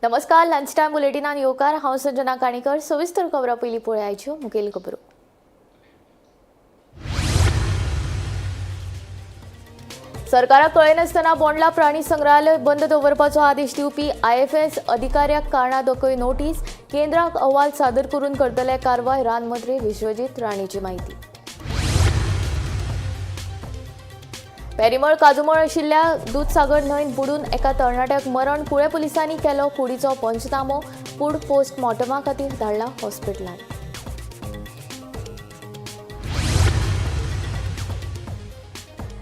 नमस्कार, lunch time बुलेटिनान येवकार. हांव संजना काणीकर. सविस्तर खबरां पयलीं पळयाच्यो मुखेल खबरो. सरकाराक कळयनासतना बोंडला प्राणी संग्रहालय बंद दवरपाचो आदेश दिवपी IFS अधिकाऱ्याक कारणां दाखय नोटीस. केंद्राक अहवाल सादर करून करतले कारवाय. रानमंत्री विश्वजीत राणेची माहिती. पेरिमळ काजुमळ आशिल्ल्या दूदसागर न्हंयत बुडून एका तरणाट्याक मरण. कुळे पुलिसांनी केलो कुडीचो पंचनामो. कूड पोस्टमॉर्टमा खातीर धाडला हॉस्पिटलांत.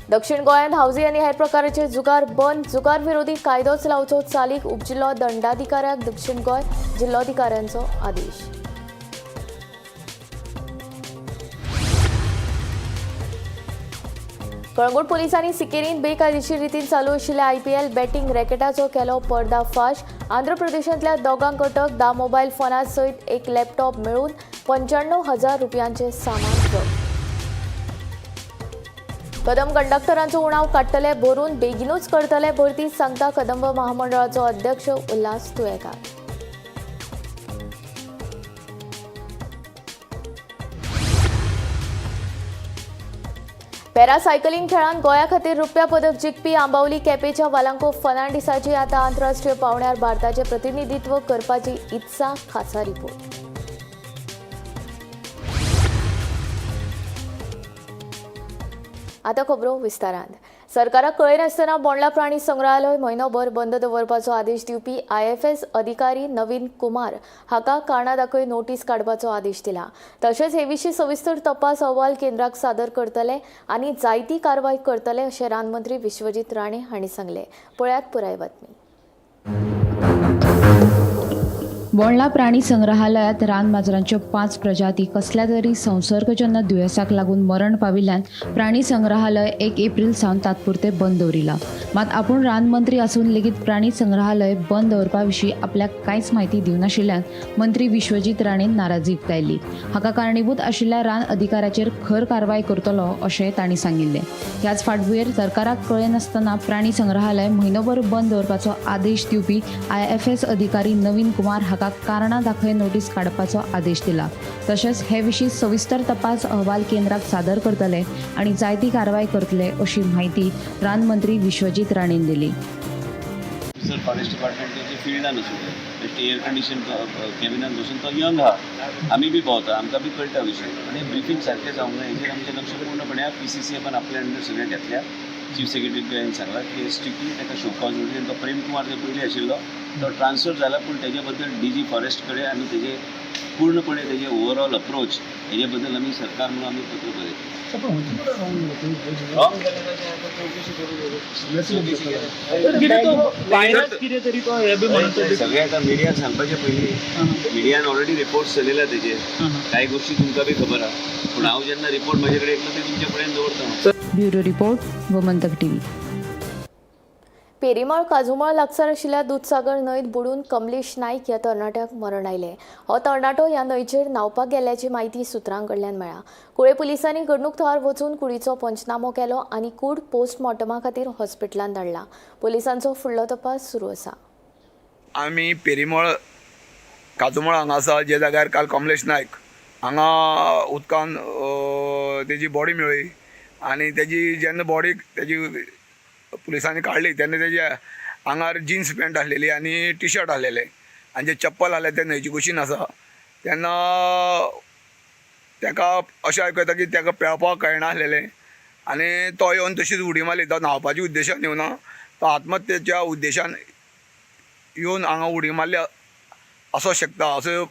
दक्षिण गोंयांत हावजी आनी हेर प्रकाराचे जुगार बंद. जुगार विरोधी कायदोच लावचो चालीक उपजिल्लो दंडाधिकाऱ्याक दक्षिण गोंय जिल्लोधिकाऱ्यांचो आदेश. कळंगूट पोलिसांनी सिकेरींत बेकायदेशीर रितीन चालू आशिल्ल्या IPL बॅटिंग रॅकेटाचो केलो पर्दाफाश. आंध्र प्रदेशांतल्या दोगांक अटक. 10 मोबायल फोना सयत एक लॅपटॉप मेळून 95,000 रुपयांचे सामान जप्त. कदंब कंडक्टरांचो उणाव काडटले भरून बेगीनूच करतले भरती, सांगता कदंब महामंडळाचो अध्यक्ष उल्हास तुयेकार. पॅरासायकलिंग खेळांत गोंया खातीर रुप्या पदक जिखपी आंबावली केपेच्या वालांको फर्नांडीसाची आतां आंतरराष्ट्रीय पावंड्यार भारताचें प्रतिनिधित्व करपाची इत्सा. खासा रिपोर्ट. आतां खबरो विस्तारान. सरकाराक कळयनासतना बोंडला प्राणी संग्रहालय म्हयनोभर बंद दवरपाचो आदेश दिवपी IFS अधिकारी नवीन कुमार हाका कारणां दाखय नोटीस काडपाचो आदेश दिला. तशेंच हे विशीं सविस्तर तपास अहवाल केंद्राक सादर करतले आनी जायती कारवाय करतले अशें रानमंत्री विश्वजीत राणे हांणी सांगलें. पळयात पुराय बातमी. बोंडला प्राणी संग्रहालयात रान माजरांच्यो 5 प्रजाती कसल्या तरी संसर्गजन्य दुयेंसाक लागून मरण पाविल्ल्यान प्राणी संग्रहालय 1 एप्रिल सावन तात्पुरते बंद दवरिलां. मात आपूण रानमंत्री आसून लेगीत प्राणी संग्रहालय बंद दवरपा विशीं आपल्याक कांयच म्हायती दिवनाशिल्ल्यान मंत्री विश्वजीत राणेन नाराजी उक्तायली. हाका कारणीभूत आशिल्ल्या रान अधिकाऱ्याचेर खर कारवाय करतलो अशें तांणी सांगिल्लें. ह्याच फाटभुंयेर सरकाराक कळयनासतना प्राणी संग्रहालय म्हयनोभर बंद दवरपाचो आदेश दिवपी IFS अधिकारी नवीन कुमार हाका कारणां दाखय नोटीस काडपाचो आदेश दिला. तशेंच हे विशीं सविस्तर तपास अहवाल केंद्राक सादर करतले आनी जायती कारवाय करतले अशी म्हायती रानमंत्री विश्वजीत राणेन दिली. सर, फॉरेस्ट डिपार्टमेंटाचे फिल्डान वचून बेश्टे एयर कंडिशन कॅबिनान बसून तो यंग आहा, आमी बी भोंवता, आमकां बी कळटा विशय. आनी ब्रिफींग सारकें जावंक ना हेजेर आमचें लक्ष पूर्णपणे PCCF आपल्या अंडर सगळें घेतल्या. चीफ सेक्रेटरी हांवें सांगलां की स्ट्रिक्टली ताका शोकॉज नोटीस. तो प्रेम कुमार जो पयलीं आशिल्लो तो ट्रान्सफर जाला, पूण तेजे बद्दल DG forest कडेन आनी तेजे पूर्णपणे तेजे ओवरऑल अप्रोच हेजे बद्दल आमी सरकार म्हणून आमी पत्र बरयतले. रॉंग जाल्यार चवकशी केल्या. सगळें आतां मिडियान सांगपाचें पयलीं मिडियान ऑलरेडी रिपोर्ट्स चलयल्या तेजेर. कांय गोश्टी तुमकां बी खबर आहा, पूण हांव जेन्ना रिपोर्ट म्हाजे कडेन येतलो ते तुमच्या फुड्यान दवरता. Bureau report, Gomantak TV. Perimal काजुमळ लागसार आशिल्ल्या दूदसागर न्हंयत बुडून कमलेश नायक ह्या तरणाट्याक मरण आयलें. हो तरणाटो ह्या न्हंयचेर न्हांवपाक गेल्ल्याची म्हायती सुत्रां कडल्यान मेळ्ळा. कुळे पुलिसांनी घडणूक थळार वचून कुडीचो पंचनामो केलो आनी कूड पोस्टमॉर्टमा खातीर हॉस्पिटलांत धाडला. पुलिसांचो फुडलो तपास सुरू आसा. आमी पेरिमळ काजुमळ हांगा आसा, जे जाग्यार काल कमलेश नायक हांगा उदकान तेजी बॉडी मेळ्ळी आनी तेजी जेन्ना बॉडी तेजी पुलिसांनी काडली तेन्ना तेजे आंगार जिन्स पॅन्ट आसलेली आनी टी शर्ट आसलेलें आनी जे चप्पल आसलें तें न्हंयचे कुशीन आसा. तेन्ना तेका अशें आयकता की तेका पेंवपाक कळना आसलेलें आनी तो येवन तशीच उडी मारली. तो न्हांवपाच्या उद्देशान येवना, तो आत्महत्येच्या उद्देशान येवन हांगा उडी मारली आसूं शकता असो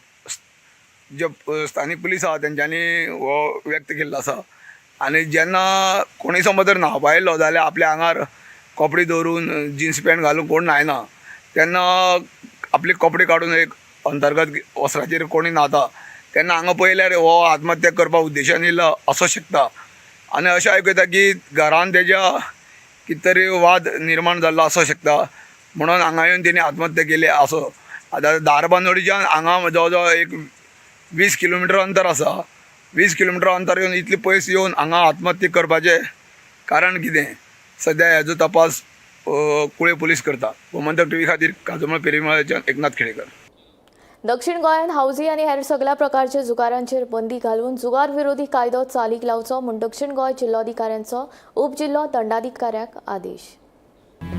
जे स्थानीक पुलीस आहा तेंच्यांनी हो व्यक्त केल्लो आसा. आनी जेन्ना कोणूय समज जर न्हांवपा आयलो जाल्यार आपल्या आंगार कपडे दवरून जिन्स पॅन्ट घालून कोण न्हायना, तेन्ना आपले कपडे काडून एक अंतर्गत वस्त्राचेर कोणी न्हाता तेन्ना हांगा पळयल्यार हो आत्महत्या करपा उद्देशान येयलो आसूं शकता. आनी अशें आयकता की घरान तेज्या कितें तरी वाद निर्माण जाल्लो आसूं शकता, म्हणून हांगा येवन तेणी आत्महत्या केली असो. आतां धारबांदोडच्यान हांगा जवळ जवळ एक 20 किलोमिटर अंतर आसा. 20 किलोमिटर अंतर येवन इतले पयस येवन हांगा आत्महत्या करपाचें कारण कितें, सद्या हेजो तपास कुळे पुलीस करता. गोमंतक टीव्ही खातीर काजूमळ पेरीमळाच्यान एकनाथ खेडेकर. दक्षिण गोंयांत हावजी आनी हेर सगळ्या प्रकारच्या जुगारांचेर बंदी घालून जुगार विरोधी कायदो चालीक लावचो म्हूण दक्षिण गोंय जिल्लोधिकाऱ्यांचो उपजिल्लो दंडाधिकाऱ्याक आदेश.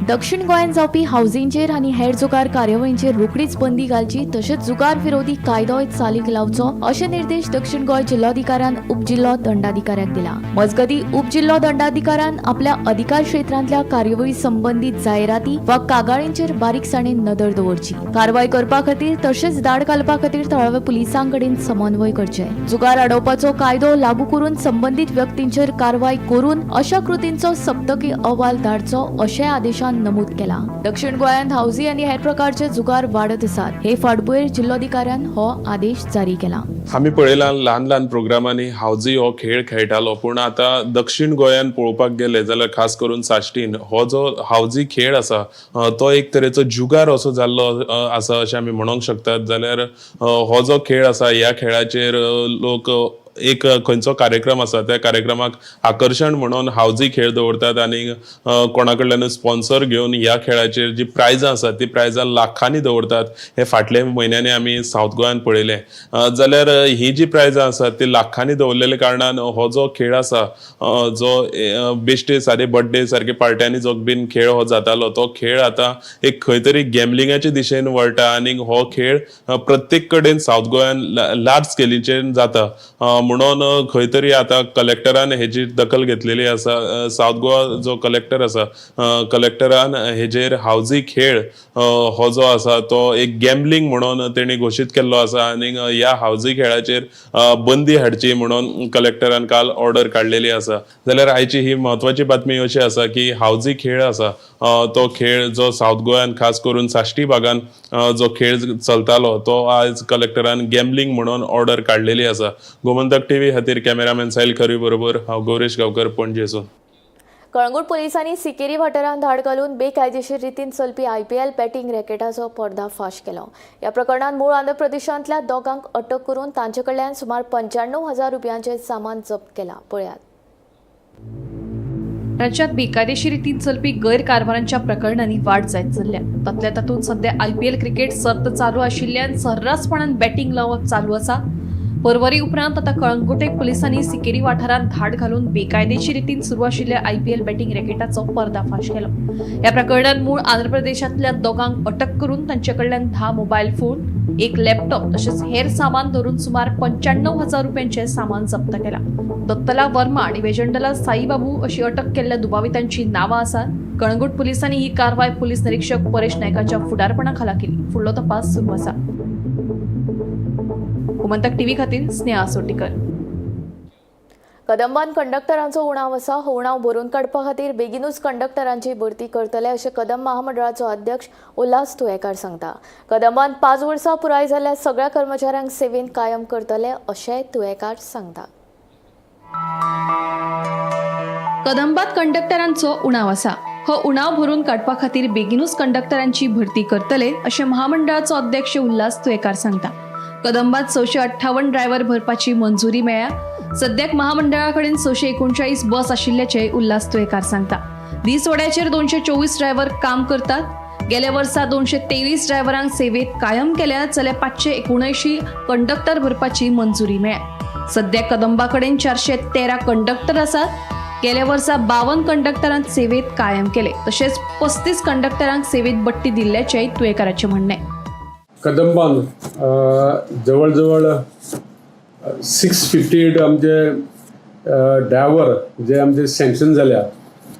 दक्षिण गोंयांत जावपी हावजींचेर आनी हेर जुगार कार्यावळींचेर रोखडीच बंदी घालची तशेंच जुगार विरोधी कायदोय चालीक लावचो अशे निर्देश दक्षिण गोंय जिल्लोधिकाऱ्यान उपजिल्लो दंडाधिकाऱ्याक दिला. मजगतीं उपजिल्लो दंडाधिकाऱ्यान आपल्या अधिकार क्षेत्रांतल्या कार्यावळी संबंदीत जायराती वा कागाळींचेर बारीकसाणेन नदर दवरची. कारवाय करपा खातीर तशेंच धाड घालपा खातीर थळाव्या पुलिसां कडेन समन्वय करचे. जुगार आडोवपाचो कायदो लागू करून संबंदीत व्यक्तींचेर कारवाय करून अशा कृतींचो सप्तकी अहवाल धाडचो अशें आदेशान नमूद केला. दक्षिण गोंयांत हावजी आनी हेर प्रकारचे जुगार वाडत आसात. हे फाटभुंयेर जिल्लोधिकाऱ्यान हो आदेश जारी केला. आमी पळयलां ल्हान ल्हान प्रोग्रामांनी हावजी हो खेळ खेळटालो, पूण आतां दक्षिण गोंयांत पळोवपाक गेले जाल्यार खास करून साश्टीन हो जो हावजी खेळ आसा तो एक तरेचो जुगार असो जाल्लो आसा अशें आमी म्हणोंक शकतात. जाल्यार हो जो खेळ आसा ह्या खेळाचेर लोक एक खंयचो कार्यक्रम आसा त्या कार्यक्रमाक आकर्शण म्हणून हावजी खेळ दवरतात आनी कोणा कडल्यान स्पॉन्सर घेवन ह्या खेळाचेर जी प्रायजां आसात ती प्रायजां लाखांनी दवरतात. हे फाटल्या म्हयन्यांनी आमी सावथ गोंयांत पळयलें. जाल्यार ही जी प्रायजां आसात ती लाखांनी दवरलेल्या कारणान हो जो खेळ आसा जो बेश्टे सारे बड्डे सारके पार्ट्यांनी जो बीन खेळ हो जातालो तो खेळ आतां एक खंय तरी गॅमलिंगाचे दिशेन वळटा आनी हो खेळ प्रत्येक कडेन सावथ गोंयांत लार्ज स्केलीचेर जाता. म्हणून खंय तरी आतां कलेक्टरान हेजी दखल घेतलेली आसा. सावथ गोवा जो कलेक्टर आसा कलेक्टरान हेजेर हावजी खेळ हो जो आसा तो एक गॅमलिंग म्हणून तेणी घोशीत केल्लो आसा आनी ह्या हावजी खेळाचेर बंदी हाडची म्हणून कलेक्टरान काल ऑर्डर काडलेली आसा. जाल्यार आयची ही म्हत्वाची बातमी अशी आसा की हावजी खेळ आसा तो खेळ जो सावथ गोंयांत खास करून साश्टी भागान जो खेळ चलतालो तो आज कलेक्टरान गॅमलिंग म्हणून ऑर्डर काडलेली आसा. गोमंतक टीव्ही खातीर कॅमेरामॅन साहिल खरी बरोबर हांव गौरेश गांवकर, पणजेसून. कळंगूट पोलिसांनी सिकेरी वाठारांत धाड घालून बेकायदेशीर रितीन चलपी आयपीएल बॅटींग रॅकेटाचो पर्दाफाश केलो. ह्या प्रकरणांत मूळ आंध्र प्रदेशांतल्या दोगांक अटक करून तांचे कडल्यान सुमार 95,000 रुपयांचें सामान जप्त केलां. पळयात. राज्यात बेकायदेशीर रितीन चलपी गैरकारभारांच्या प्रकरणांनी वाड जायत चल्ल्या. तातल्या तातूंत सध्या आयपीएल क्रिकेट सर्त चालू आशिल्ल्यान सर्रासपणान बॅटींग लावप चालू आसा. परवरी उपरांत आतां कळंगूटे पुलिसांनी सिकेरी वाठारांत धाड घालून बेकायदेशीर रितीन सुरू आशिल्ल्या आयपीएल बॅटींग रॅकेटाचो पर्दाफाश केलो. ह्या प्रकरणांत मूळ आंध्र प्रदेशांतल्या दोगांक अटक करून तांचे कडल्यान 10 मोबायल फोन, एक लॅपटॉप तशेंच हेर सामान धरून सुमार 95,000 रुपयांचें सामान जप्त केलां. दत्तला वर्मा आनी वेजंडला साईबाबू अशी अटक केल्ल्या दुबावितांची नांवां आसात. कळंगूट पुलिसांनी ही कारवाय पुलीस निरीक्षक परेश नायकाच्या फुडारपणा खाला केली. फुडलो तपास सुरू आसा. गोमंतक टीव्ही खातीर स्नेहा सोटीकर. कदंबान कंडक्टरांचो उणाव आसा. हो उणाव भरून काडपा खातीर बेगीनूच कंडक्टरांची भरती करतले अशें कदंब महामंडळाचो अध्यक्ष उल्हास तुयेकार सांगता. कदंबान 5 वर्सां पुराय जाल्ल्या सगळ्या कर्मचाऱ्यांक सेवेन कायम करतले अशेंय तुयेकार सांगता. कदंबात कंडक्टरांचो उणाव आसा. हो उणाव भरून काडपा खातीर बेगीनूच कंडक्टरांची भरती करतले अशें महामंडळाचो अध्यक्ष उल्हास तुयेकार सांगता. कदंबात 658 ड्रायव्हर भरपाची मंजुरी मेळ्ळ्या. सद्याक महामंडळा कडेन 639 बस आशिल्ल्याचें उल्हास तुयेकार सांगता. दिसवड्याचेर 224 ड्रायव्हर काम करतात. गेल्या वर्सा 223 ड्रायव्हरांक सेवेत कायम केल्यात जाल्यार 579 कंडक्टर भरपाची मंजुरी मेळ्ळ्या. सद्या कदंबा कडेन 413 कंडक्टर आसात. गेल्या वर्सा 52 कंडक्टरांक सेवेत कायम केले तशेंच 35 कंडक्टरांक सेवेत बडटी दिल्ल्याचेंय तुयेकाराचें म्हणणें. कदंबान जवळजवळ 658 आमचे ड्रायव्हर जे आमचे सँक्शन जाल्या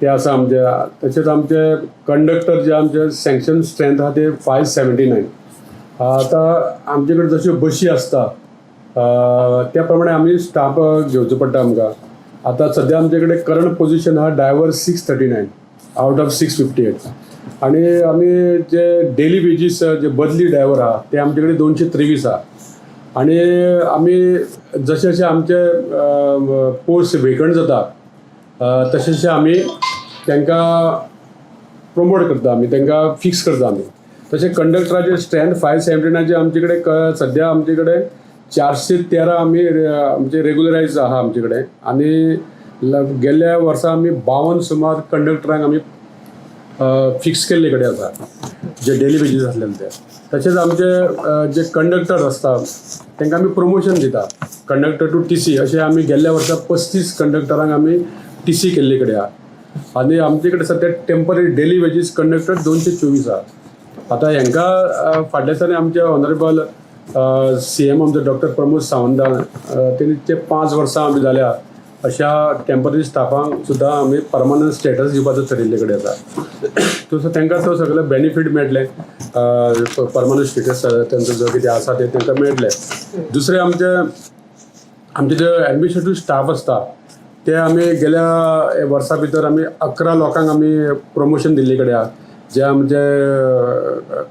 ते आसा आमचे. तशेंच आमचे कंडक्टर जे आमचे सँक्शन स्ट्रेंथ आहा ते 579. आतां आमचे कडेन जश्यो बशी आसता त्या प्रमाणे आमी स्टाफ घेवचो पडटा आमकां. आतां सद्या आमचे कडेन करंट पोझिशन आहा ड्रायव्हर 639 आउट ऑफ 658 आनी आमी जे डेली वेजीस जे बदली ड्रायव्हर आहा ते आमचे कडेन 223 आहा. आनी आमी जशे जशे आमचे पोस्ट वेकंट जाता तशें तशें आमी तांकां प्रमोट करता, आमी तांकां फिक्स करता आमी. तशें कंडक्टराचे स्ट्रेंथ 579 आमचे कडेन सद्या आमचे कडेन 413 आमी आमचे रेगुलरायज आहा आमचे कडेन. आनी गेल्ल्या वर्सा आमी 52 सुमार कंडक्टरांक आमी फिक्स केल्ले कडेन आसा जे डेली बेजीस आसलेले ते. तशेंच आमचे जे कंडक्टर आसता तांकां आमी प्रमोशन दिता, कंडक्टर टू टीसी अशें आमी गेल्ल्या वर्सा 35 कंडक्टरांक आमी टीसी केल्ले कडेन आहा. आनी आमचे कडेन सद्या टेंपररी डेली वेजीस कंडक्टर 224 आहा. आतां हांकां फाटल्या दिसांनी आमचे ऑनरेबल सीएम आमचो डॉक्टर प्रमोद सावंत तेणी ते 5 वर्सां आमी जाल्या अशा टेंपररी स्टाफांक सुद्दां आमी परमनंट स्टेटस दिवपाचो थरिल्ले कडेन आसा. तसो तांकां तो सगळे बेनिफीट मेळटलें, परमनंट स्टेटस तेंचो जो कितें आसा तें तांकां मेळटलें. दुसरें आमचे जे एडमिनिस्ट्रेटीव स्टाफ आसता ते आमी गेल्या वर्सा भितर आमी 11 लोकांक आमी प्रमोशन दिल्ले कडेन आहा. जे आमचे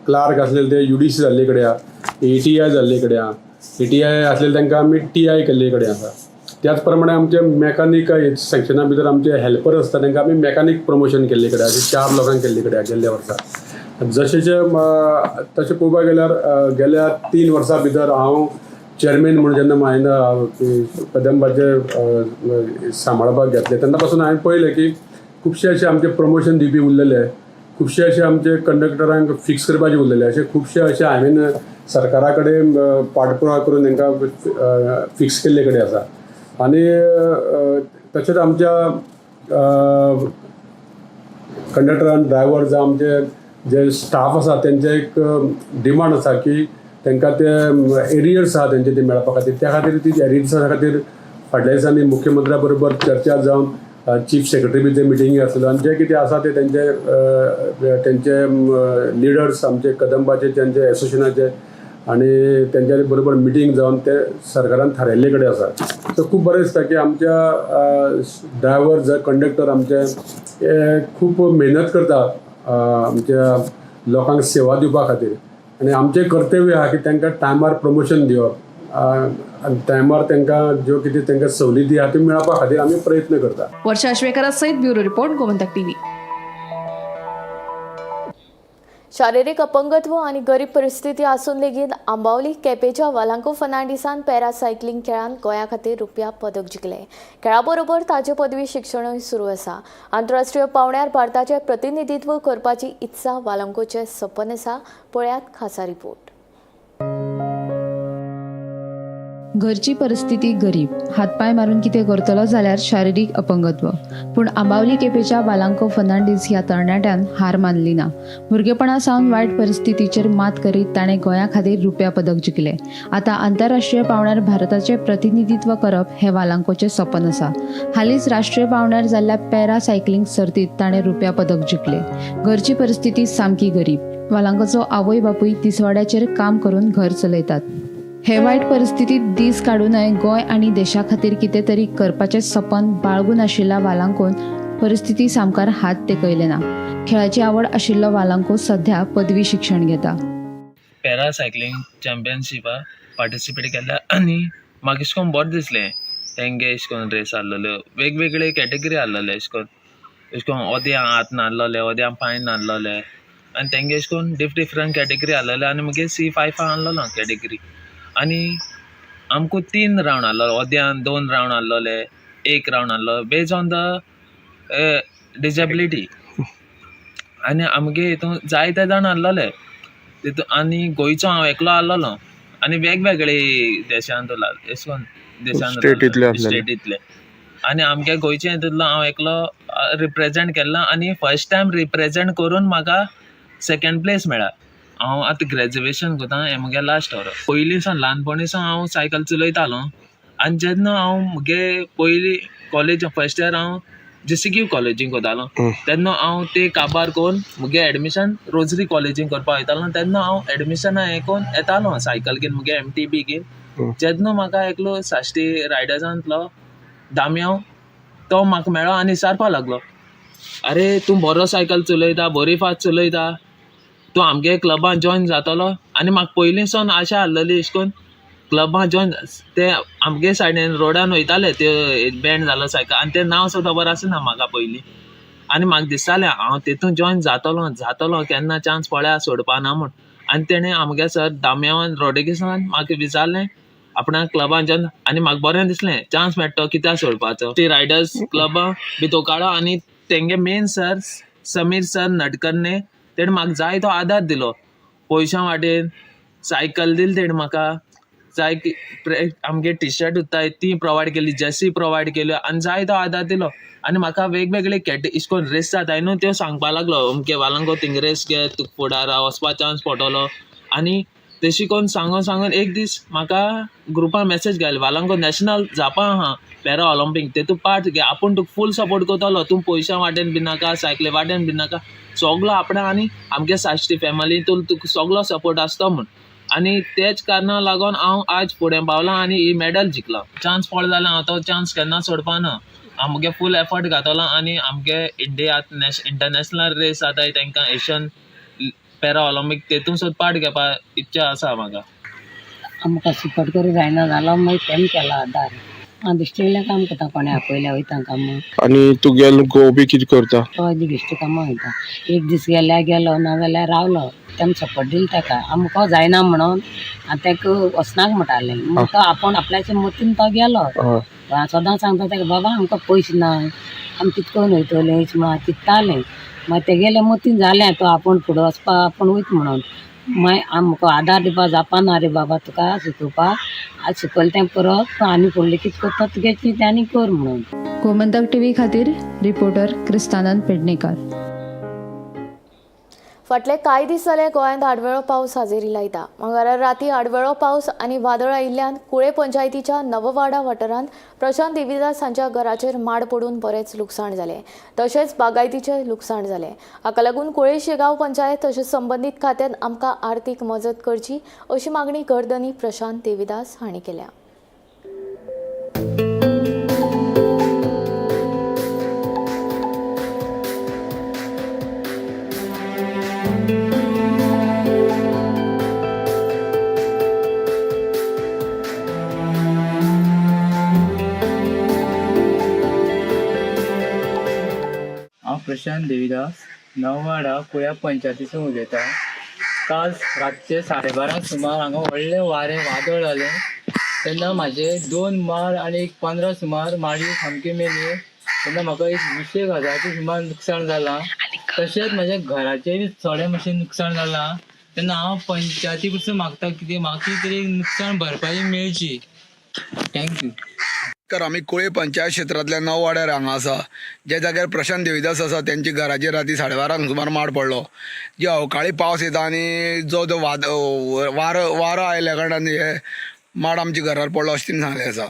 क्लार्क आसलेले ते UDC जाल्ले कडेन आहा, ATI जाल्ले कडेन आहा, ATI आसलेले तांकां आमी TI केल्ले कडेन आसा. त्याच प्रमाणे आमचे मॅकानीक सेक्शना भितर आमचे हेल्पर आसता तांकां आमी मॅकानीक प्रमोशन केल्ले कडेन आहा, 4 लोकांक केल्ले कडेन आहा गेल्ल्या वर्सा. जशें तशें पळोवपाक गेल्यार गेल्या 3 वर्सां भितर हांव चेअरमॅन म्हणून जेन्ना हांवें कदंबाचे सांबाळपाक घेतलें तेन्ना पासून हांवें पळयलें की खुबशे अशे आमचे प्रमोशन दिवपी उरलेले, खुबशे अशे आमचे कंडक्टरांक फिक्स करपाचे उरलेले, अशे खुबशे अशे हांवें सरकारा कडेन पाठपुरावा करून तांकां फिक्स केल्ले कडेन आसा. आनी तशेंच आमच्या कंडक्टर आनी ड्रायव्हर जावं आमचे जे स्टाफ आसा तेंचे एक डिमांड आसा की तांकां ते एरियर्स आसा तेंचे ते मेळपा खातीर, त्या खातीर ती एरियर्सा खातीर फाटल्या दिसांनी मुख्यमंत्र्या बरोबर चर्चा जावन चीफ सेक्रेटरी बी ते मिटिंगी आसलेलो आनी जे कितें आसा ते तेंचे तेंचे लिडर्स आमचे कदंबाचे तेंचे एसोसिएशनाचे आनी तेंच्या बरोबर मिटींग जावन ते सरकारान थारायल्ले कडेन आसा. सो खूब बरें दिसता की आमच्या ड्रायव्हर जावं कंडक्टर आमचे हे खूब मेहनत करता आमच्या लोकांक सेवा दिवपा खातीर. आनी आमचें कर्तव्य आहा की तांकां टायमार प्रमोशन दिवप आनी टायमार तांकां ज्यो कितें तांकां सवलती आहा त्यो मेळपा खातीर आमी प्रयत्न करता. वर्षा आश्वेकरा सहित ब्युरो रिपोर्ट, गोमंतक टीव्ही. शारिरीक अपंगत्व आनी गरीब परिस्थिती आसून लेगीत आंबावली केपेच्या वालांको फर्नांडीसान पॅरा सायकलिंग खेळांत गोंया खातीर रुपया पदक जिखलें. खेळा बरोबर ताचे पदवी शिक्षणूय सुरू आसा. आंतरराष्ट्रीय पांवड्यार भारताचें प्रतिनिधित्व करपाची इत्सा वालांकोचें सपन आसा. पळयात खासा रिपोर्ट. घरची परिस्थिती गरीब, हातपाय मारून कितें करतलो जाल्यार शारिरीक अपंगत्व, पूण आंबावली केपेच्या वालांको फर्नांडीस ह्या तरणाट्यान हार मानली ना. भुरगेपणा सावन वायट परिस्थितीचेर मात करीत ताणें गोंया खातीर रुप्या पदक जिखलें. आतां आंतरराष्ट्रीय पांवड्यार भारताचें प्रतिनिधित्व करप हें वालांकोचें सपन आसा. हालींच राष्ट्रीय पांवड्यार जाल्ल्या पॅरा सायकलिंग सर्तींत ताणें रुप्या पदक जिखलें. घरची परिस्थिती सामकी गरीब. वालांकोचो आवय बापूय तिसवाड्याचेर काम करून घर चलयतात. हे वायट परिस्थितीत दीस काडूनय गोंय आनी देशा खातीर कितें तरी करपाचें सपन बाळगून आशिल्ल्या वालांकोन परिस्थिती सामकार हात तेकयले ना. खेळाची आवड आशिल्लो वालांको सध्या पदवी शिक्षण घेता. पॅरा सायकलिंग चॅम्पियनशिपाक पार्टिसिपेट केल्ले आनी म्हाका अशें करून बरें दिसलें. तेंगे अशें करून रेस आहलेल्यो, वेगवेगळे कॅटेगरी आहलेले, अशें करून अशें करून अर्द्या हात नासलेले, अर्द्या पांय नासलेले आनी तेंगे अशें करून डिफरंट कॅटेगरी आहलेले आनी मुगे C5 आहलेलो कॅटेगरी. आनी आमकां 3 रावंड आहलो, अर्द्यान 2 रावंड आहलोले, 1 रावंड आहलो, बेज ऑन the disability. आनी आमगे हितून जायते जाण आहलोले तितून आनी गोंयचो हांव एकलो आहलोलो आनी वेगवेगळे देशांत अशें करून देशांत स्टेटींतले. आनी आमगे गोंयचे हितूंतलो हांव एकलो रिप्रेजेंट केल्लो आनी फर्स्ट टायम रिप्रेजेंट करून म्हाका सेकेंड प्लेस मेळ्ळा. हांव आतां ग्रेज्युएशन करता, हें मुगे लास्ट वर्स. पयलीं सावन ल्हानपणी सावन हांव सायकल चलयतालो आनी जेन्ना हांव मुगे पयलीं कॉलेज फर्स्ट इयर हांव जेसीक्यू कॉलेजीन करतालो तेन्ना हांव ते काबार करून मुगे एडमिशन रोजरी कॉलेजीन करपाक वयतालो. तेन्ना हांव एडमिशना हें करून येतालो सायकल घेवन मुगे MTB घेवन. जेन्ना म्हाका एकलो साश्टी रायडर्सांतलो दामयांव तो म्हाका मेळ्ळो आनी विचारपाक लागलो, अरे तूं बरो सायकल चलयता, बरी फास्ट चलयता, तूं आमगे क्लबान जॉयन जातलो. आनी म्हाका पयलीं सावन आशा आहलेली अशें करून क्लबान जॉयन. ते आमगे सायडीन रोडान वयताले ते बँड जालो सायकल आनी तें नांव सुद्दां खबर आसना म्हाका पयलीं. आनी म्हाका दिसतालें हांव तेतून जॉयन जातलो जातलो केन्ना चान्स पळया सोडपा ना म्हूण. आनी तेणें आमगे सर दामयावान रोड्रिगीसान म्हाका विचारलें आपणाक क्लबान जॉयन, आनी म्हाका बरें दिसलें चान्स मेळटलो कित्याक सोडपाचो. ती रायडर्स क्लबां भितर काडो आनी तेंगे मेन सर समीर सर नटकर्णे तेणें म्हाका जाय तो आदार दिलो, पयशां वाटेन सायकल दिली तेणें म्हाका, जाय आमगे टिशर्ट उत्ताय ती प्रोवायड केली, जर्सी प्रोवायड केल्यो आनी जाय तो आदार दिलो. आनी म्हाका वेगवेगळे अशें करून रेस जाताय न्हू त्यो सांगपा लागलो, अमके वालांको थिंग रेस घे तुका फुडारा वचपा चान्स पडटलो. आनी तशी करून सांगून सांगून एक दीस म्हाका ग्रुपार मॅसेज घाली, वालांको नॅशनल जावपा आहा पॅरा ऑलिंपीक, तेतूं पार्ट घे, आपूण तुका फूल सपोर्ट करतलो, तूं पयशां वाटेन बी नाका, सायकली वाटेन बी नाका, सगलो आपणा आनी आमगे साश्टी फॅमिली तुका सगलो सपोर्ट आसतो म्हूण. आनी तेच कारणाक लागून हांव आज फुडें पावलां आनी ही मॅडल जिखलां. चान्स पडलो जाल्यार हांव तो चान्स केन्ना सोडपा ना, आमगे फूल एफर्ट घातलो आनी आमगे इंडिया इंटरनॅशनल रेस जाताय तांकां एशियन पॅरा ऑलिंपीक तेतून सुद्दां पार्ट घेवपा इच्छा आसा म्हाका. आमकां सपोर्ट करूं जायना जालो, मागीर तेम केला आदार. हांव बेश्टें काम करता, कोणें आपयल्यार वयता कामाक. आनी तुगेलो घोव बी कितें करता? तो बेश्टें कामाक वयता, एक दीस गेल्यार गेलो, ना जाल्यार रावलो. तेम सपोर्ट दिलो ताका, आमकां जायना म्हणून आनी ताका वचनाक म्हणटालें, मग तो आपूण आपल्याच्या मतीन तो गेलो. हांव सदां सांगता ताका, बाबा आमकां पयशे ना, आमी कितें करून वयतलीं अशें म्हणून चिंत्तालें. मागीर तेगेले मतीन जालें तो आपूण फुडें वचपाक आपूण वयता म्हणून. मागीर आमकां आदार दिवपा जावपा ना रे बाबा तुका शिकोवपाक, आज शिकयलें तें पुरो, तूं आनी फुडलें कितें करता तुगे चिंत आनी कर म्हणून. गोमंतक टीव्ही खातीर रिपोर्टर क्रिस्तानंद पेडणेकर. फाटले कांय दीस जाले गोंयांत आडवेळो पावस हाजेरी लायता. मंगळारा राती आडवेळो पावस आनी वादळ आयिल्ल्यान कुळे पंचायतीच्या नववाडा वाठारांत प्रशांत देवीदास हांच्या घराचेर माड पडून बरेंच लुकसाण जालें, तशेंच बागायतीचें लुकसाण जालें. हाका लागून कुळे शिगांव पंचायत तशेंच संबंदीत खात्यान आमकां आर्थीक मजत करची अशी मागणी घरधनी प्रशांत देवीदास हांणी केल्या. हांव प्रशांत देवीदास, नववाडा कुळ्या पंचायतीसून उलयता. काल रातचे 12:30 सुमार हांगा व्हडलें वारें वादळ जालें तेन्ना म्हाजे 2 माड आनी एक 15 सुमार माडयो सामक्यो मेल्यो. तेन्ना म्हाका एक 20 हजाराचें सुमार लुकसाण जालां. तशेंच म्हाज्या घराचें बी थोडें मातशें नुकसाण जालां. तेन्ना हांव पंचायती कडसून मागता कितें म्हाका कितें तरी नुकसाण भरपाई मेळची. Thank you. तर आमी कुळे पंचायत क्षेत्रांतल्या नववाड्यार हांगा आसा, ज्या जाग्यार प्रशांत देवीदास आसा तेंच्या घराचेर राती 12:30 सुमार माड पडलो. जे अवकाळी पावस येता आनी जो जो वारो आयल्या कारणान हे माड आमच्या घरार पडलो अशें तेणी सांगलें आसा.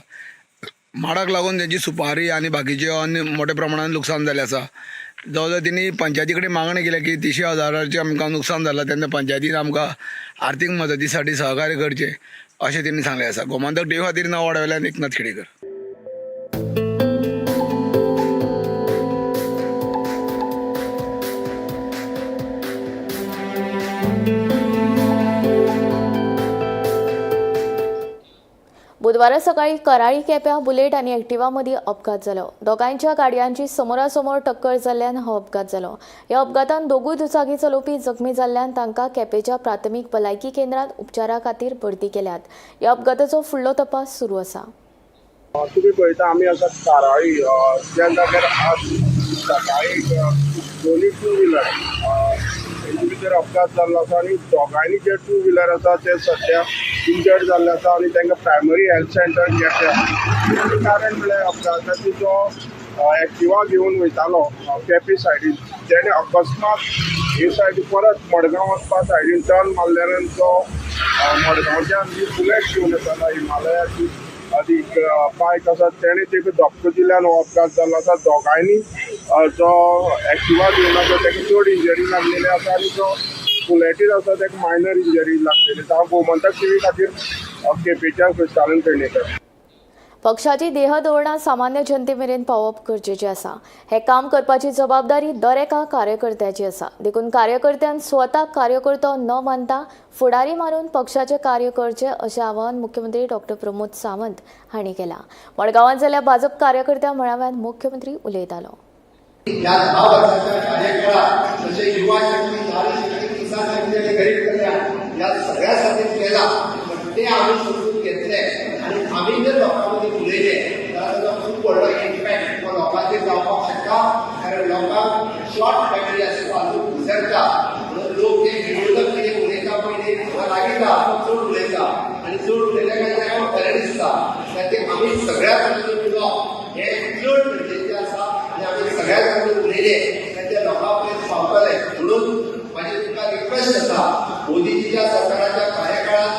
माडाक लागून तेंची सुपारी आनी बाकीचे अन्य मोठ्या प्रमाणान लुकसाण जालें आसा. जवळ जवळ तेणी पंचायती कडेन मागणी केल्या की 30 हजाराचें आमकां नुकसान जालां, तेन्ना पंचायतीन आमकां आर्थीक मदती साठी सहकार्य करचें अशें तेणी सांगलें आसा. गोमंतक टीव्ही खातीर नववाड्या वयल्यान एकनाथ खेडेकर. बुधवारा सकाळी कराळी केप्यां बुलेट आनी एक्टिवा मदीं अपघात जालो. दोगांयच्या गाडयांची समोरासमोर टक्कर जाल्ल्यान हो अपघात जालो. ह्या अपघातान दोगूय दुचाकी चलोवपी जखमी जाल्ल्यान तांकां केपेंच्या प्राथमीक भलायकी केंद्रांत उपचारा खातीर भरती केल्यात. ह्या अपघाताचो फुडलो तपास सुरू आसा. तुमी पळयता आमी आसा काराळी, ज्या जाग्यार आज सकाळी दोनूय टू व्हिलर तेंचे भितर अपघात जाल्लो आसा आनी दोगांयनी जे टू व्हिलर आसा ते सद्या इंजर्ड जाल्ले आसा आनी तांकां प्रायमरी हेल्थ सेंटर केप्यां. कारण म्हणल्यार अपघाताची जो एक्टिवा घेवन वयतालो केपी सायडीन तेणें अकस्मात हे सायडी परत मडगांव वचपा सायडीन टर्न मारल्यान तो मडगांवच्यान जी बुलेट घेवन येतालो हिमालयाची ती बायक आसा तेणें ताका धपको दिल्यान हो अपघात जाल्लो आसा. दोगांयनी जो एक्टिवा घेवन आसा ताका चड इंजरी लागलेली आसा आनी जो बुलेटीर आसा ताका मायनर इंजरी लागलेली आसा. हांव गोमंतक टीव्ही खातीर केपेंच्यान क्रिस्तानंद पेडणेकर. पक्षाची देहधोरणां सामान्य जनते मेरेन पावोवप गरजेचें आसा. हें काम करपाची जबाबदारी दर एका कार्यकर्त्याची आसा. देखून कार्यकर्त्यान स्वताक कार्यकर्तो न मानता फुडारी मारून पक्षाचें कार्य करचें अशें आवाहन मुख्यमंत्री डॉक्टर प्रमोद सावंत हांणी केलां. मडगांवांत जाल्ल्या भाजप कार्यकर्त्या मेळाव्यांत मुख्यमंत्री उलयतालो. ह्या 10 वर्साच्या कार्यकाळात जसे युवा शक्ती, नारी शक्ती, किसान शक्ती आणि गरीब कल्याण या सगळ्यासाठी केला, पण ते आम्ही समजून घेतले आणि आम्ही जर लोकांमध्ये उलयले तर ताचो खूब व्हडलो इम्पॅक्ट हो लोकांचेर जावपाक शकता. कारण लोकांक शॉर्ट मेमरी आसता. रागिता तो चड उलयता आनी चड उलयल्या काय ताका खरें दिसता. ते आमी सगळ्या जाणांनी उलोवप हें चड गरजेचें आसा आनी आमी सगळ्या जाणांनी उलयले ते लोकां पर्यंत पावतले. म्हणून म्हाजी तुमकां रिक्वेस्ट आसा, मोदीजीच्या सरकाराच्या कार्यकाळात,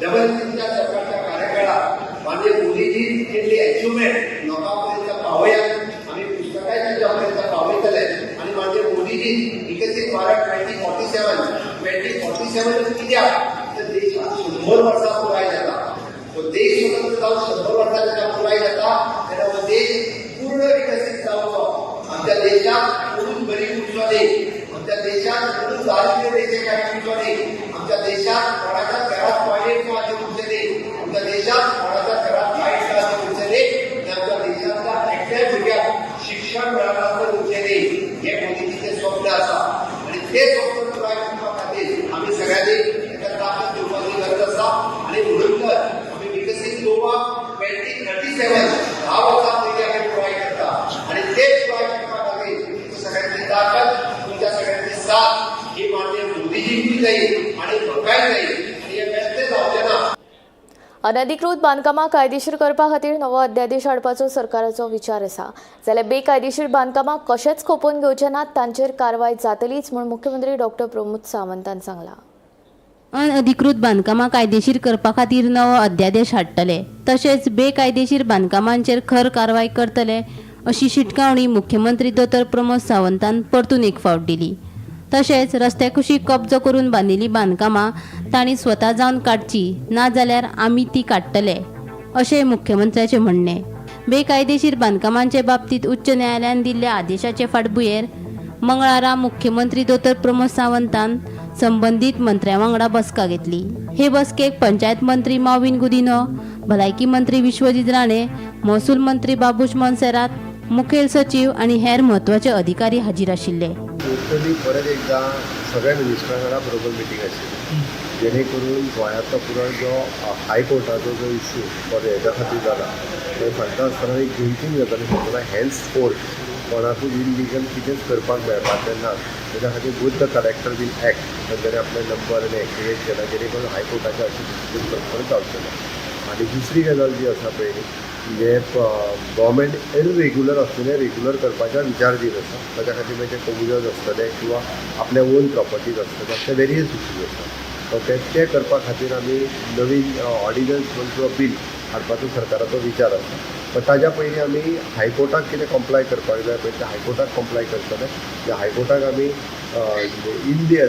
डबल इंजिनच्या सरकारच्या कार्यकाळात माननीय मोदीजी केल्ली अचिव्हमेंट लोकां पर्यंत पावयात, आमी पुस्तकांय तांच्या पर्यंत पावयतले. आनी माननीय मोदीजी विकसीत भारत 2047 2047 कित्याक तर देशाक 100 वर्सां पुराय जाता. तो देश स्वतंत्र जावन 100 वर्सां जेन्ना पुराय जाता तेन्ना हो देश पूर्ण विकसीत जावचो. आमच्या देशात कोणूच गरीब उरचो न्ही, आमच्या देशात कोणूच दारिद्र्य रेषे खाली उरचो न्ही, आमच्या देशात कोणाच्या घरात टॉयलेट ना अशें उरचें न्ही, आमच्या देशात कोणाच्या घरात लायट ना अशें उरचें न्ही, आनी आमच्या देशांतल्या एकट्याय भुरग्याक शिक्षण मेळनासतना उरचें न्ही, हें मोदीजीचें स्वप्न आसा. आनी तें स्वप्न पुराय करपा खातीर आमी सगळ्यांनी ताका ताकद दिवपाची गरज आसा. आनी म्हणून तर आमी विकसीत गोवा 2037 10 वर्सां पयलीं आमी पुराय करता आनी ते पुराय करपा खातीर तुमच्या सगळ्यांची ताकद, तुमच्या सगळ्यांची साथ ही माननीय मोदीजींकूय जाय आनी म्हाकाय जाय आनी हें बेश्टें जावचें ना. अनधिकृत बांदकामां कायदेशीर करपा खातीर नवो अध्यादेश हाडपाचो सरकाराचो विचार आसा. जाल्यार बेकायदेशीर बांदकामां कशेंच खोपोवन घेवचे नात, तांचेर कारवाय जातलीच म्हूण मुख्यमंत्री डॉक्टर प्रमोद सावंतान सांगलां. अनधिकृत बांदकामां कायदेशीर करपा खातीर नवो अध्यादेश हाडटले, तशेंच बेकायदेशीर बांदकामांचेर खर कारवाय करतले अशी शिटकावणी मुख्यमंत्री दोतोर प्रमोद सावंतान परतून एक फावट दिली. तशेंच रस्त्या कुशीक कब्जो करून बांदिल्लीं बांदकामां तांणी स्वता जावन काडची, नाजाल्यार आमी ती काडटले अशें मुख्यमंत्र्याचें म्हणणें. बेकायदेशीर बांदकामांचे बाबतींत उच्च न्यायालयान दिल्ल्या आदेशाचे फाटभुंयेर मंगळारा मुख्यमंत्री दोतोर प्रमोद सावंतान संबंदीत मंत्र्यां वांगडा बसका घेतली. हे बसकेक पंचायत मंत्री माविन गुदिन्हो, भलायकी मंत्री विश्वजीत राणे, महसूल मंत्री बाबूश मोन्सेरात, मुखेल सचीव आनी हेर म्हत्वाचे अधिकारी हाजीर आशिल्ले. टोटली परत एकदां सगळ्या मिनिस्टरां वांगडा बरोबर मिटींग आशिल्ली, जेणे करून गोंयांतलो पुराय जो हायकोर्टाचो जो इशू फॉर हेज्या खातीर जाला थंय सांगता आसतना एक 2-3 गजाली सांगतना हेन्स फोर्थ कोणाकूच इलिगल कितेंच करपाक मेळपाचें ना. तेज्या खातीर both the collector will act, तांच्यांनी आपले नंबर आनी एक्टिवेट केला जेणे करून हायकोर्टाचे अशें डिसिजन परत जावचें ना. आनी दुसरी गजाल जी आसा पळय, म्हणजे गव्हर्मेंट इरेग्युलर आसतलें रेग्युलर करपाचा विचार दीत आसा. ताच्या खातीर मागीर ते कम्युनल आसतले किंवा आपले ओन प्रॉपर्टीज आसतले, अशे वेरियस इश्यूज आसा. ओके, ते करपा खातीर आमी नवीन ऑर्डिनन्स म्हण किंवा बील हाडपाचो सरकाराचो विचार आसा. पण ताज्या पयलीं आमी हायकोर्टाक कितें कंप्लाय करपाक जाय पळय तें हायकोर्टाक कंप्लाय करतले. हायकोर्टाक आमी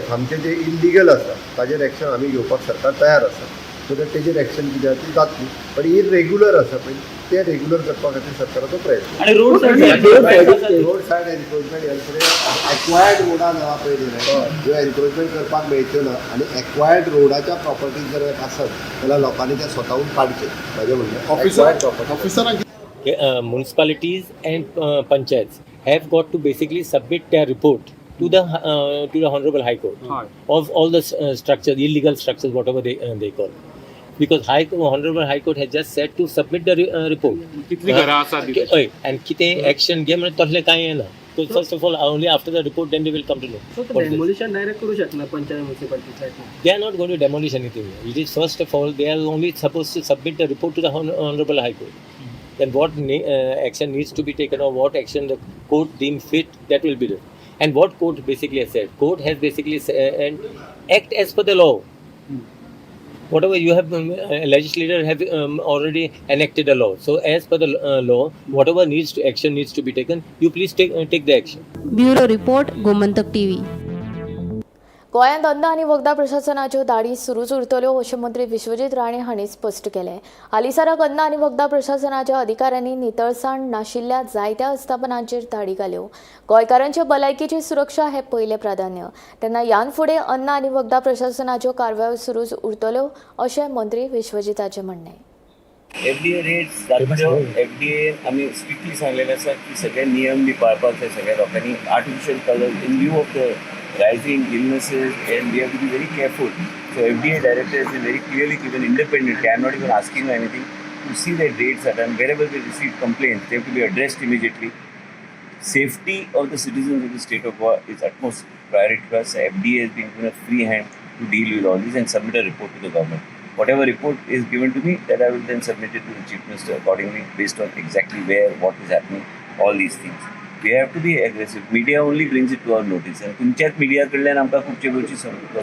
सामकें जें इलिगल आसा ताजेर एक्शन आमी घेवपाक सरकार तयार आसा. सो that तेजेर एक्शन कितें आसा ती जातली. पण इरेग्युलर आसा पळय तें रेग्युलर करपा खातीर सरकाराचो प्रयत्न. आनी रोड सायड एनक्रोचमेंट ह्या फुडें एक्वायर्ड रोडान आहा पळय न्ही, ज्यो एनक्रोचमेंट करपाक मेळच्यो ना आनी एक्वायर्ड रोडाच्या प्रॉपर्टीज जर आसत जाल्यार लोकांनी तें स्वताहून काडचें. म्हाजें म्हणणें ऑफिसरांक municipalities and panchayats have got to basically submit their report to the Honorable High Court of all the structures, illegal structures, whatever they call. Because Honorable High Court has just said to submit the report. कितली घरां आसा ती? And कितें action घे म्हणजे तसलें कांय येना. So first of all, only after the report then they will come to know. So demolition direct करू शकना panchayat municipality? They are not going to demolish anything. It is first of all they are only supposed to submit the report to the Honorable High Court. Then what action needs to be taken or what action the court deem fit, that will be done. And what court basically has said, court has basically said, and act as per the law. Whatever you have, legislator have already enacted a law. So as per the law, whatever action needs to be taken, you please take the action. Bureau report, Gomantak TV. गोंयांत अन्न आनी वखदां प्रशासनाच्यो धाडी सुरूच उरतल्यो अशें मंत्री विश्वजीत राणे हांणी स्पश्ट केलें. हालींसराक अन्न आनी वखदां प्रशासनाच्या अधिकाऱ्यांनी नितळसाण नाशिल्ल्या जायत्या आस्थापनांचेर धाडी घाल्यो. गोंयकारांचे भलायकेची सुरक्षा हें पयलें प्राधान्य, तेन्ना ह्यान फुडें अन्न आनी वखदां प्रशासनाच्यो कारवायो सुरूच उरतल्यो अशें मंत्री विश्वजीताचें म्हणणें. एफडीए रेट्स जातल्यो. एफडीए आमी स्ट्रिक्टली सांगलेलें आसा की सगळे नियम बी पाळपाक जाय सगळ्या लोकांनी. Artificial colour in view of the rising illnesses, and we have to be very careful. So FDA director has been very clearly given independently, I am not even asking anything, to see that rates are done. Wherever we receive complaints, they have to be addressed immediately. Safety of the citizens of the state of Goa is utmost priority to us. FDA has been given a free hand to deal with all this and submit a report to the government. Whatever report is given to me, that I will then submit it to the Chief Minister accordingly, based on exactly where, what is happening, all these things. We have to be aggressive. Media only brings it to our notice. आनी तुमच्याच media कडल्यान आमकां खुबश्यो गोश्टी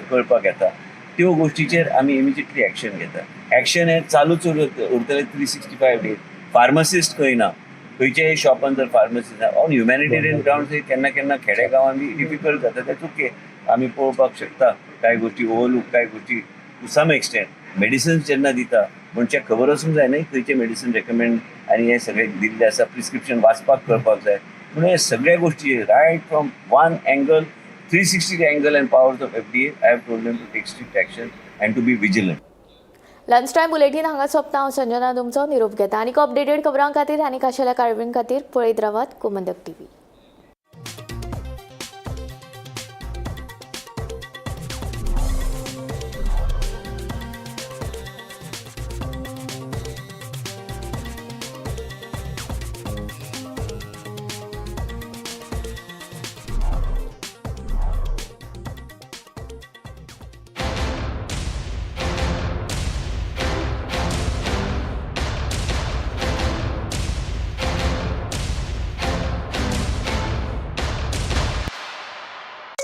कळपाक येता. त्यो गोश्टीचेर आमी इमिजिएटली एक्शन घेता. एक्शन हें चालूच उरतलें 365 days. Pharmacist खंय ना, खंयच्याय शॉपान जर फार्मसिस्ट ना, ऑन ह्युमॅनिटेरियन ग्रावंड केन्ना केन्ना खेडे गांवांत बी डिफिकल्ट जाता. That's okay, आमी पळोवपाक शकता कांय गोश्टी ओवरलूक, कांय गोश्टी टू सम एक्सटेंट. मेडिसिन्स जेन्ना दिता मनशाक खबर आसूंक जाय न्हय खंयचें मेडिसीन रेकमेंड आनी हें सगळें दिल्लें आसा, प्रिस्क्रिप्शन वाचपाक कळपाक जाय. म्हणून हे सगळ्या गोश्टी right from one angle 360 angle and powers of FDA, I have told them to take strict action and to be vigilant. Lunch time bulletin हांगा सोंपता. हांव संजना तुमचो निरोप घेता. आनीक अपडेटेड खबरां खातीर आनी खाशेल्या कार्यावळीं खातीर पळयत रावात गोमंतक टीव्ही.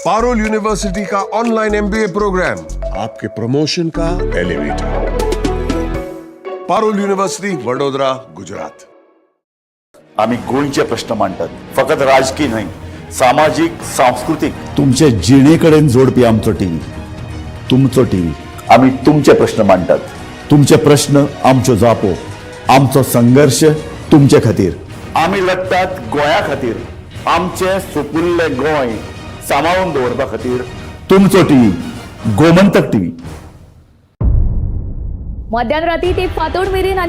पारुल यूनिवर्सिटी का ऑनलाइन एमबीए प्रोग्राम आपके प्रमोशन का एलिवेटर. पारुल यूनिवर्सिटी, वडोदरा, गुजरात. आमी गोंयचे प्रश्न मांडटात, फकत राजकीय न्हय, सामाजीक, सांस्कृतीक, तुमचे जिणे कडेन जोडपी आमचो टीव्ही, तुमचो टीव्ही. आमी तुमचे प्रश्न मांडटात, तुमचे प्रश्न आमच्यो जापो, आमचो संघर्श तुमचे खातीर. आमी लढटात गोंया खातीर, आमचें सुपुल्लें गोंय सांबाळून दवरपा खातीर. तुमचो टीव्ही, गोमंतक टीव्ही. मध्यान राती ते फांतोड मेरेन आनी